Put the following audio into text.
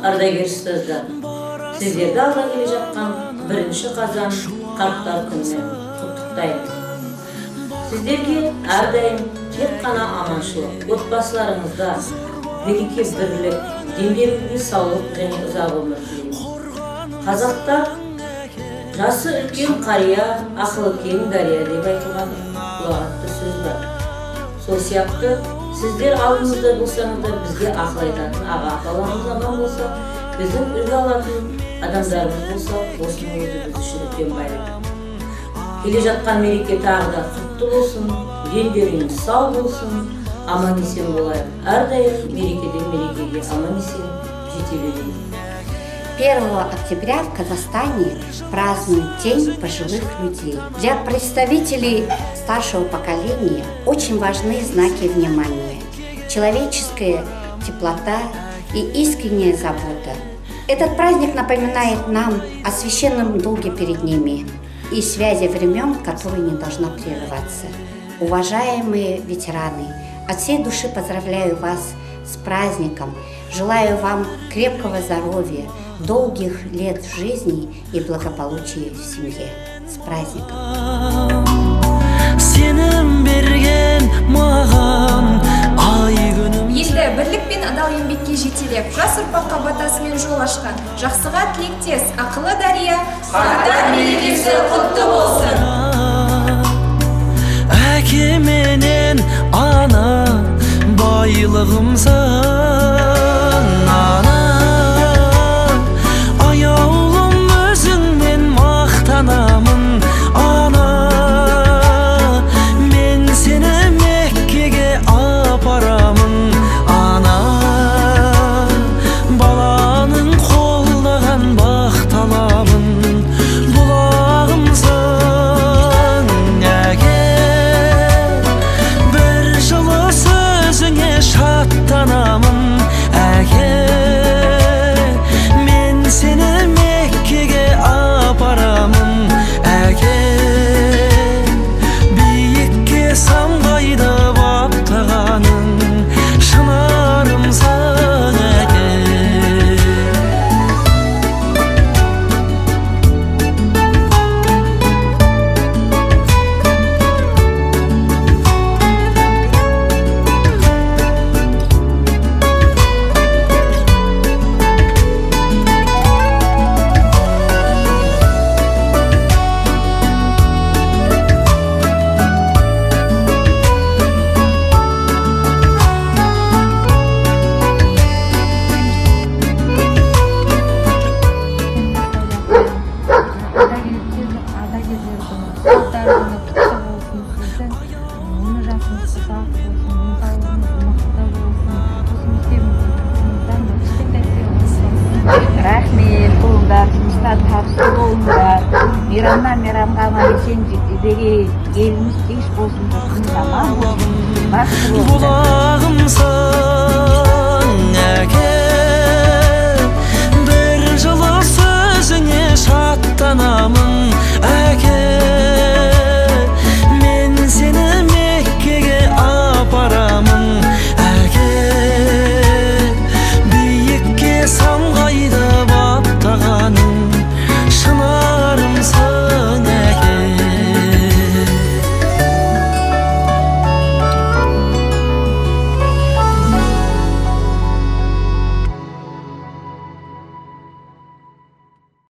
ардагер ұстаздар, сіздерді алда келе жатқан 1 қазан қарттар күнімен құттықтаймыз. Сіздерге әрдайым тек қана аманшылық, отбасыларыңызда береке, бірлік, дендеріңізге саулық және ұзақ өмір тілейміз. Қазақта жасы үлкен қария, ақылы кең дария деп айтылған ұлағатты сөз бар. Сол сияқты сіздер алдымызда болсаңыздар, бізге ақыл айтатын аға апаларымыз аман болса, біздің үлгі алатын адамдарымыз болса, осының өзі біз үшін үлкен байлық. Келе жатқан мереке тағы да құтты болсын, дендеріңіз сау болсын, аман есен болайық. Әрдайым мерекеден мерекеге аман есен жете берейік. 1 октября в Казахстане празднуют День пожилых людей. Для представителей старшего поколения очень важны знаки внимания, человеческая теплота и искренняя забота. Этот праздник напоминает нам о священном долге перед ними и связи времен, которая не должна прерываться. Уважаемые ветераны, от всей души поздравляю вас с праздником, желаю вам крепкого здоровья, долгих лет жизни и благополучия в семье. С праздником! Елді бірлік пен адал еңбекке жетелеп, жас ұрпаққа батасымен жол ашқан, жақсыға тілектес, ақылы дария, қарттар мерекесі құтты болсын! Әкеменен ана байлығымсың, ана аяулым өзіңмен мақтанамын, ана мен сені Меккеге апарамын, ана баланың қолдаған бақ талабын бұлағымсың, әке бір жылы сөзіңе шаттанамын, әке мен сені Меккеге апарамын, әке биікке самғайды баптағаның шынарымсың, әке. Ардагерлер күні, ұстаздар күні құтты болсын. Сіздің өмір жасыңыз ұзақ болсын, денсаулығыңыз мықты болсын. Осы мектебіміздің кішкентай сыйлығымыз болсын. Рахмет, болыңдар, жұмыста табысты болыңдар. Мейрамнан мейрамға аман есен жете берейік. Еліміз тыныш болсын, жұртымыз аман болсын, бақытты болыңдар. Бұлағымсың.